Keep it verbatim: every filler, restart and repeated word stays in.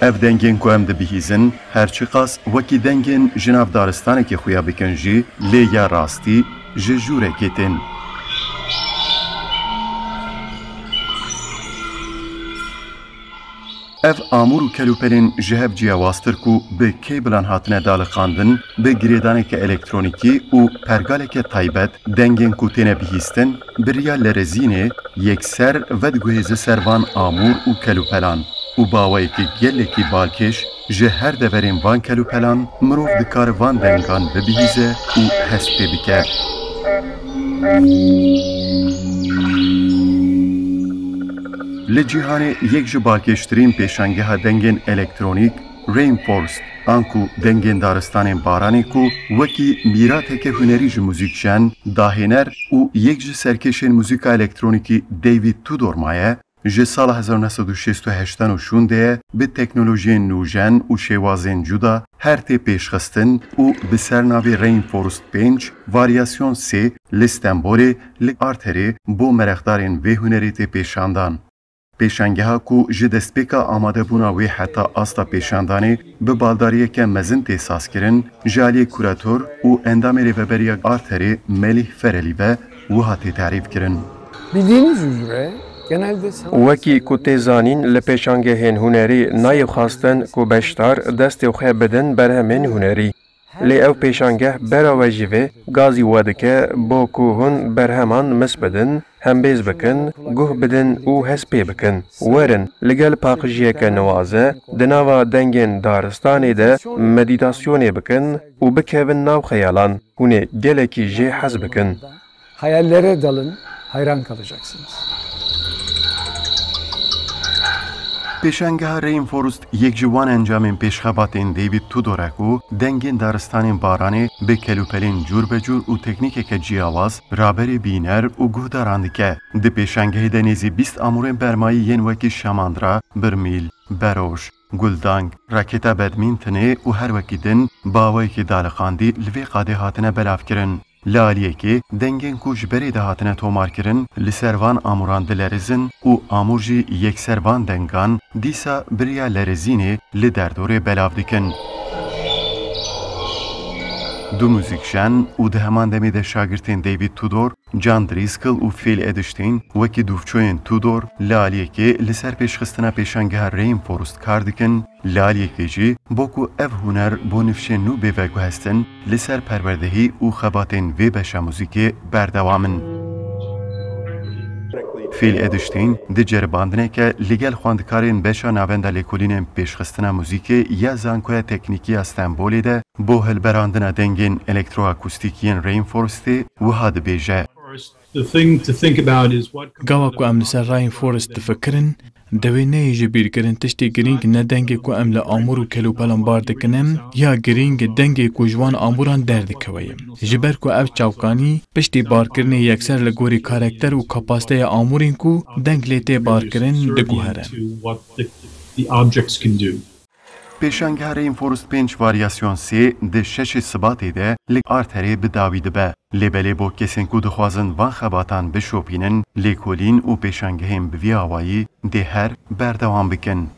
Ev dengên ku em dibihîzin, her çiqas wekî dengên ji nav daristanekê xuya bikin jî, lê ya rastî ji jûrekê tên. Ev amûr û kelûpelên ji hev ciyawaztir ku bi keybilan hatine daliqandin, bi girêdaneke elektronîkî û pergaleke taybet, dengên ku têne bihîstin, bi riya lerezînê yekser vediguhêze ser van amûr û kelûpelan û bi awayekî gelekî balkêş ji her deverên van kelûpelan mirov dikare van dengan bibihîze û hest pê bike. Li cîhanê yek ji balkêştirîn pêşangeha dengên elektronîk, Rainforest, anku dengên daristanên baranê ku wekî mîrateke hunerî ji muzîkjen, dahêner û yek ji serkêşên muzîka elektronîkî David Tudor maye, ji sala hezar neh sed û şêst û heştan û şûn de ye, bi teknolojiyên nûjen û şêwazên cuda her tê pêşxistin û bi ser navê Rainforest pênc, Varyasyon sê, li Stenbolê, li Arterê bo mereqdarên vê hunerê tê pêşandan. Pêşangeha ku ji destpêka amadebûna wê heta asta pêşandanê bi baldariyeke mezin tê sazkirin, ji aliyê kurator û endamê Rêveberiya Arterê Melih Ferelî ve wiha tê tarîfkirin. Bildiğiniz üzere genelde sanat Wekî ku tê zanîn, li pêşangehên hunerî nayê xwestin ku beşdar destê xwe bidin berhemên hunerî. Lê ev pêşangeh bera we jî vê gazî we dike bo ku hûn berheman mis bidin, hembêz bikin, guh bidin û hest pê bikin. Werin, li gel paqijiyeke niwaze, di nava dengên daristanê de medîtasyonê bikin û bikevin nav xeyalan. Hûn ê gelekî jê hez bikin. Hayallere dalın, hayran kalacaksınız. Pêşangeha Rainforest yek ji wan encamên pêşxebatên David Tudor e ku dengên daristanên baranê bi kelûpelên cûrbecûr û teknîkeke ciyawaz raberê bîner û guhdaran dike. Di pêşangehê de nêzî bîst amûrên bermayî yên wekî şamandra, birmîl, beroş, guldang, raketa badmintonê û her wekî din bi awayekî daliqandî li vê qadê hatine belavkirin. Li aliyekê, dengên ku ji berê de hatine tomarkirin, li ser van amûran dilerizin û amûr jî yekser van dengan dîsa bi riya lerezînê li derdorê belav dikin. Du muzîkjen û di heman demê de şagirtên David Tudor, John Driscoll û Phil Edstein, wekî dûvçoyên Tudor, li aliyekê li ser pêşxistina pêşangeha Rainforest kar dikin, li aliyekê jî, bo ku ev huner bo nifşên nû bê veguhestin, li ser perwerdehî û xebatên vê beşa muzîkê berdewam in. Phil Edstein di ceribandineke li gel xwendikarên beşa navenda lêkolînên pêşxistina muzîkê ya Zankoya Teknîkî ya Stenbolê de bo hilberandina dengên elektroakustîk yên Rainforestê wiha dibêje. The thing to think about is what comes Gava ku em li ser Rainforest difikirin, dewê neyê ji bîr kirin tiştê girîng ne dengê ku em li amûr û kelûpelan bar dikine, ya girîng dengê ku ji wan amûran derdikeve ye. Ji ber ku ev çavkanî piştî barkirinê yekser li gorî karakter û kapasiteya amûrên ku deng lê tê barkirin diguhere. To what the, the objects can do. Pêşangeha Rainforest pênc Varyasyon sê di şeşê Sibatê de li Arterê bi dawî dibe. Lê belê bo kesên ku dixwazin van xebatan bişopînin, lêkolîn û pêşangehên bi vî awayî dê her berdewam bikin.